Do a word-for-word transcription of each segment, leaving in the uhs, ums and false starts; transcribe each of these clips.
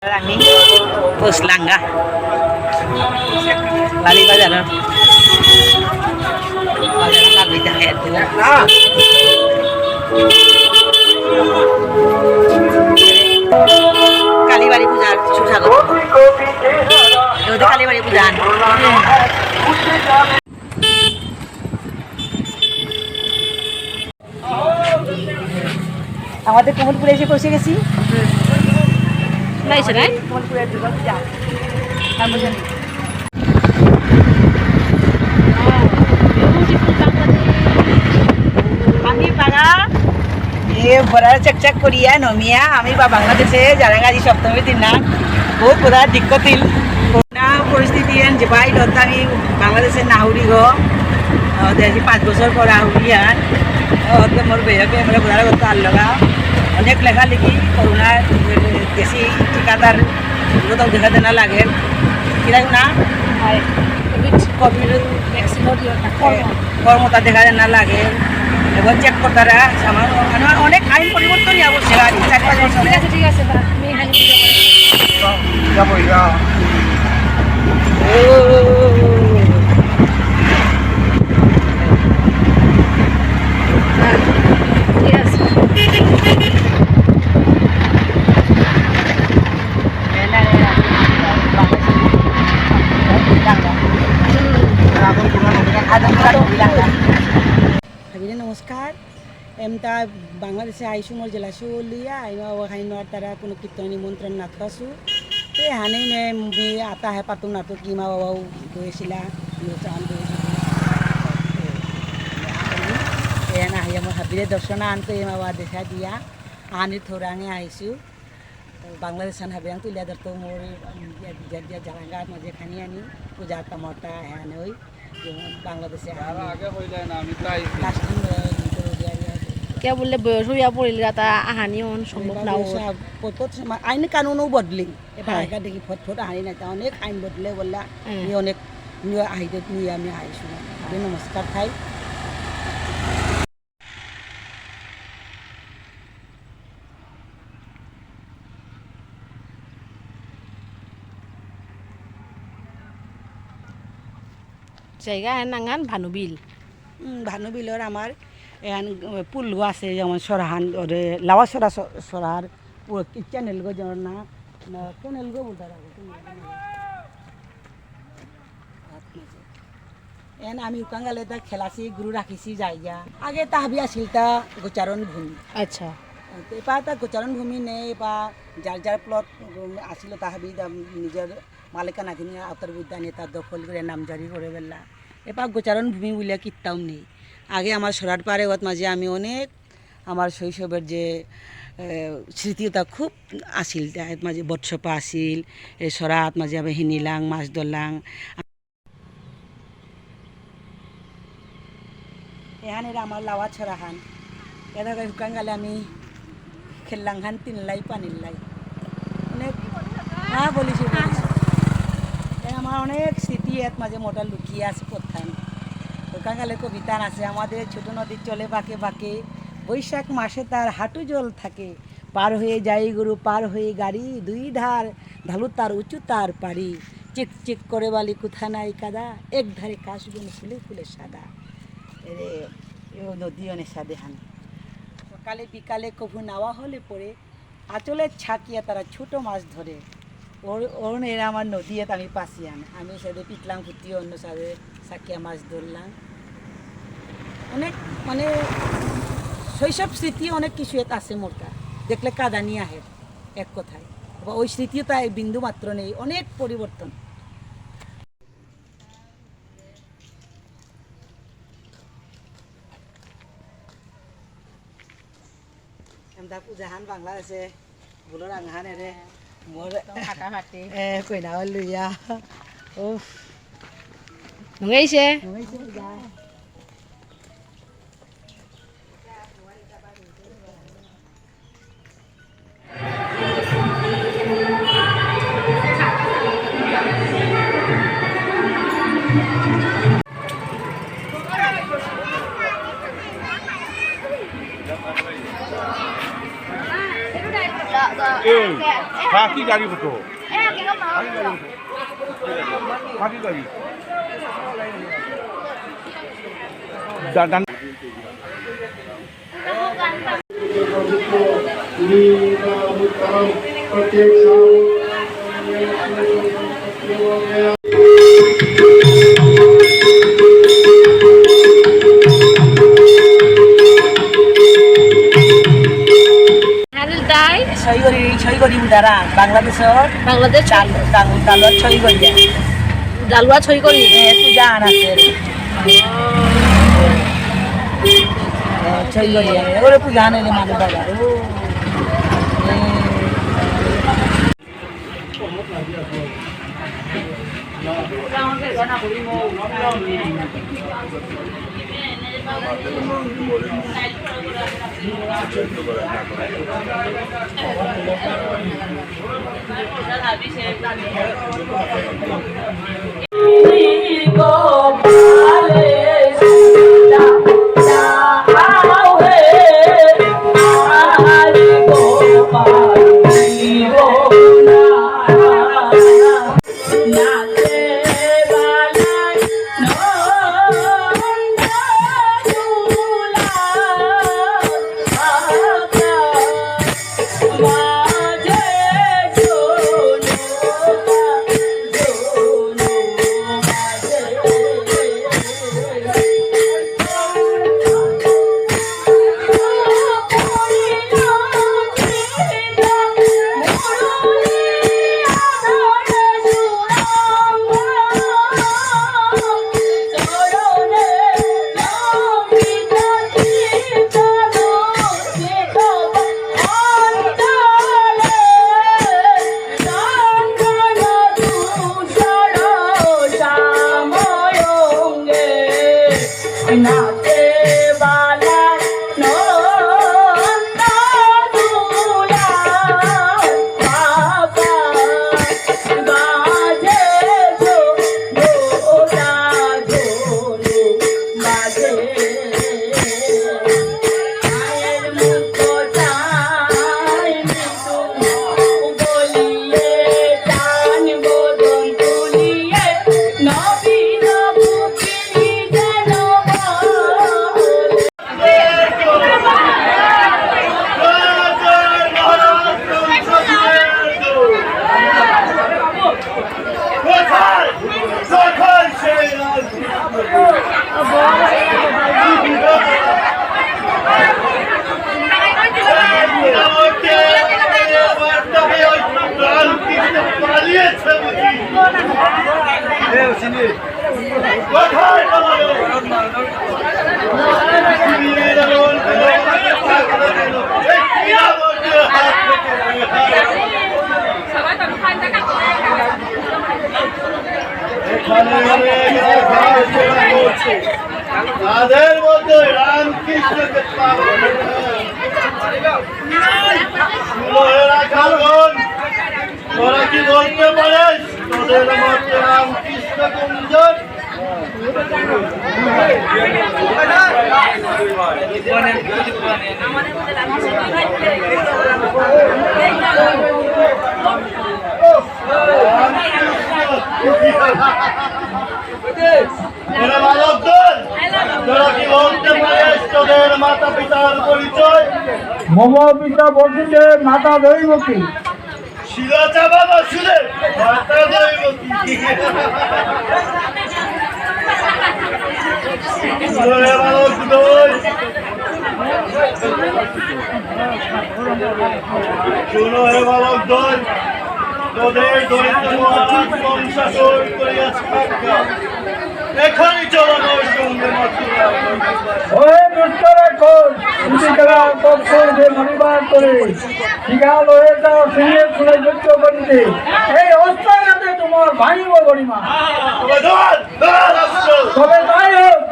আমি পৌঁছলাঙগা। কালী বাজার। বাজার কালী বাজার। কালীবাড়ি পূজার সুস্বাগত। এ হচ্ছে কালীবাড়ি পূজা। আমাদের কমলপুরে এসে পৌঁছে গেছি। Nice, right? কমলপুরের দুর্গা পূজা। তারপর জানি। আমি বাগা, এ বড় চেক চেক করিয়া নমিয়া, আমি বা বাংলাদেশে যারা গাড়ি সপ্তমীর দিন না, বহুত বড় দিক্কত ইল। না পরিস্থিতি এন যে ভাই, ধরতে আমি বাংলাদেশে না উড়ি গো, আহ, দেখি পাঁচ বছর পর আউরি আর, আহ, তো মোর বেয়াকে আমরা ঘোরার করতে আনলো গা। অনেক লেখালেখি, করোনার, এ, দেশি ঠিকাদার, এগুলো তো দেখা দেনা লাগে। কিরা না? হয়। কোভিড। কোভিড। ভ্যাকসিনও দিও না। এ, কর্মতা দেখা দেনা লাগে। এবার চেক করতারা, সামান, মানে অনেক আইন পরিবর্তন নিয়ে অবশ্যই আর চার পাঁচ বছর। ঠিক আছে, ঠিক আছে, বা, আমি এখানে বুঝে পড়ে। যাবো, যা। ঠিক আছে। হাবিরে নমস্কার। এমতা বাংলাদেশে আইসু মোর জেলা সুলিয়া, আইমা বাবা খাই নোয়ার তারা কোনো কীর্তন নিমন্ত্রণ না থাসু। তে হানি নে মি আতা হে পাতুম না তো কি মা বাবাও গয়েছিলা, ইয়ে চান গয়েছিল। এ না হাইয়া মোর হাবিরে দর্শন আনতে এমা বাবা দেখা দিয়া, আনি থোরাঙে আইসু। বাংলাদেশ হান হাবিরাং তুলিয়া ধরতো মোর, উম, ইয়া, ইয়া, ইয়া, জালাঙ্গা মাঝে খানি আনি, পূজা তামাটা হ্যান ওই, যেমন বাংলাদেশে যারা আনি। আগে হইলে না, আমি তো আইছি। Last time, আহ, ইয়ে করে দিয়া, ইয়া। কে বললে বয়স হইয়া পড়িল, তা আহানি অন সম্ভব না বয়স ওর। আ-, কত সময় আইন কানুনও বদলি। এবার হয়। আগেকার দেখি ফট ফট আহানি না, তা অনেক আইন বদলে বললা, হুম। এই অনেক নিয়ে আহিতে নিয়ে আমি আইসু না। এই নমস্কার থাই। জায়গা এর নাঙহান ভানুবিল। উম, ভানুবিলর আমার এহান, উম, পুলগো আছে, যেমন সরাহান, ওরে লাওয়া সরা স-, সরার পুরো কি channel গো যেন না, না, channel গো বলতে পারবো, channel গো। এন আমি উকাঙ্গালে তা খেলাসি গুরু রাখিসি জায়গা। আগে তা হাবি আছিল তা গোচারণ ভূমি। আচ্ছা। এপা তা গোচারণ ভূমি নেই, এপা যার যার plot, উম, আছিল তা হাবি তা নিজের মালিকানা কিনে আতর বিদ্যা নিয়ে তার দখল করে নামজারি করে বেলা। এপা গোচারণ ভূমি বলে কিত্তাও নেই। আগে আমার সরার পারে ওত মাঝে আমি অনেক আমার শৈশবের যে, এ, স্মৃতি ওটা খুব আছিল, তাত মাঝে বটসোপা আছিল, এ, সরাত মাঝে আমি হিনিলাং, মাছ ধরলাং। এহান এরা আমার লাওয়া ছড়া হান। এরা হুকান গেলে আমি খেললাং হান তিন লাই, পানির লাই। অনেক, হ্যাঁ, বলিছি, বলিছি। এ আমার অনেক স্মৃতি এত মাঝে মোটা লুকিয়ে আছে কোথায়। হুকান গেলে কবিতা আছে, আমাদের ছোট নদী চলে বাঁকে বাঁকে, বৈশাখ মাসে তার হাঁটু জল থাকে। পার হয়ে যায় গরু, পার হয়ে গাড়ি, দুই ধার ঢালু তার উঁচু তার পাড়ি। চিক চিক করে বালি কোথা নাই কাদা, এক ধারে কাশবন ফুলে ফুলে সাদা। এরে, এ নদী অনেক সাদে হান। সকালে বিকালে কভু নাওয়া হলে পরে আঁচলে ছাকিয়া তারা ছোট মাছ ধরে। ওর, ওর এরা আমার নদী এত আমি পাসিয়ান। আমি সাদে পিতলাম ফুটি অন্য সাদে সাকিয়া মাছ ধরলাম। অনেক মানে শৈশব স্মৃতি অনেক কিছু এত আছে মোরতা। দেখলে কাদানি আহে এক কথায়। বা ওই স্মৃতিও তাই বিন্দু মাত্র নেই, অনেক পরিবর্তন। এমদা পূজাহান বাংলাদেশে, বুলো রাঙহান এরে, মোর একদম ফাটাফাটি। এ, কইনা লুইয়া। উফ। নুঙেইছে? নুঙেইছে পূজা। বাকি গাড়ি হতো। বাকি গাড়ি। দা-, দান- হারুল তাই? সই করি, সই করি উদারা, বাংলাদেশর বাংলাদেশ? ডাল-, ডাল-, ডালুয়া সই করি। ডালুয়া সই করি? এ, পূজা আনাতে। এ, সই করি। ওরে পূজা আনে রে মানু বাবা। ও। এ। তাদের মধ্যে রামকৃষ্ণকে পাগল করে। শুনো হে রাখালগণ, তোরা কি বলতে পারিস তোদের মধ্যে রামকৃষ্ণ কোনজন? এরা বালকগণ, তোরা কি বলতে পারিস তোদের মাতা পিতার পরিচয়? মম পিতা বসুদেব, মাতা দেবকী। শিলা চাপা বসুদেব, মাতা দেবকী। শুনো হে বালকদ্বয়। শুনো হে বালকদ্বয়। তোদের দৈত্য মহারাজ কংসাসুর করিয়াছে আজ্ঞা। এখনই চলো মোর সঙ্গে মথুরা। ওহে দুষ্ট রাক্ষস, তুমি তারা কখন যে মরিবার করে, শিখা লয়ে যাও, সিংহে খুলে যুদ্ধ করিতে। এই অস্ত্রাঘাতে তোমার ভাঙিব গরিমা। তবে ধর, ধর অস্ত্র। তবে তাই হোক।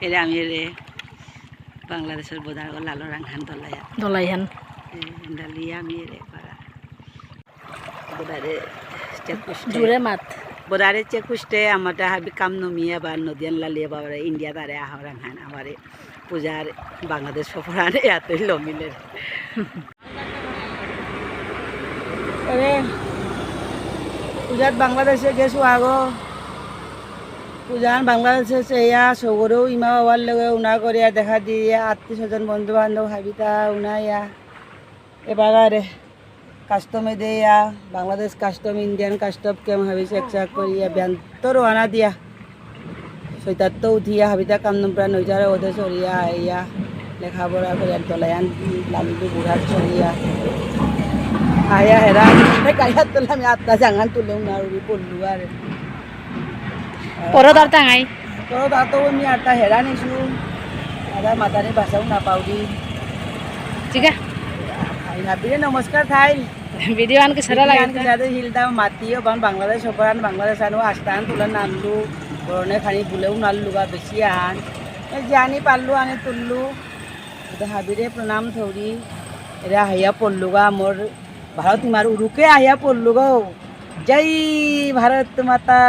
এরে আমি এরে বাংলাদেশর বর্ডার ও লালরাংহান দলাইয়া। দলাইহান। এ, ডালিয়া আমি এরে পারা। বর্ডারে চেকপোস্টে। জোরে মাত। বর্ডারে চেকপোস্টে আমারতা হাবি কাম নমিয়া বা নদিয়ান লালিয়া বাবারে ইন্ডিয়া তারে আহরাংহান আমারে পূজার বাংলাদেশ সফরানে এত লমিলের। আরে, পূজাত বাংলাদেশে গেছো আগো। পূজান বাংলাদেশে চেয়া সগরেও ইমা বাবার লগে উনা করিয়া দেখা দিয়া আত্মীয় স্বজন বন্ধু বান্ধব হাবিতা উনাইয়া। এবাগারে কাস্টমে দেয়া, বাংলাদেশ কাস্টম, ইন্ডিয়ান কাস্টম কেম হাবি চেক চেক করিয়া বিয়ান্ত রওয়ানা দিয়া। সৈতাত্ত উঠিয়া হাবিতা কাম নম্প্রা নইজারে ওদে সরিয়া আইয়া লেখাপড়া করিয়া দলাইহান লামিলু বুড়ার সরিয়া। আয়া হেরা, কাইয়া তোলা আমি আত্মা জাঙান তুলেও না উড়ি পড়লু আরে। পরদার টাঙাই। পরদার তো আমি আত্মা হেরা নিছু। আদা মাতানি ভাষাও না পাউরি। ঠিক আছে। আই হাবিরে নমস্কার থাই। ভিডিও আনকে সারা ভিডিও লাগে আনকে তা। যাতে হিলতা মাতিও বান বাংলাদেশ ওপরান বাংলাদেশ আনো আস্তান তুলা নামলু। বরনে খানি বুলেও নাললু বা বেশি আন। এ জানি পারলু আনে তুললু। এতা হাবিরে প্রণাম থৌরি। এরা হাইয়া পড়লুগা মোর ভারত মার উরুকে আইয়া পড়লুগো। জয় ভারত মাতা।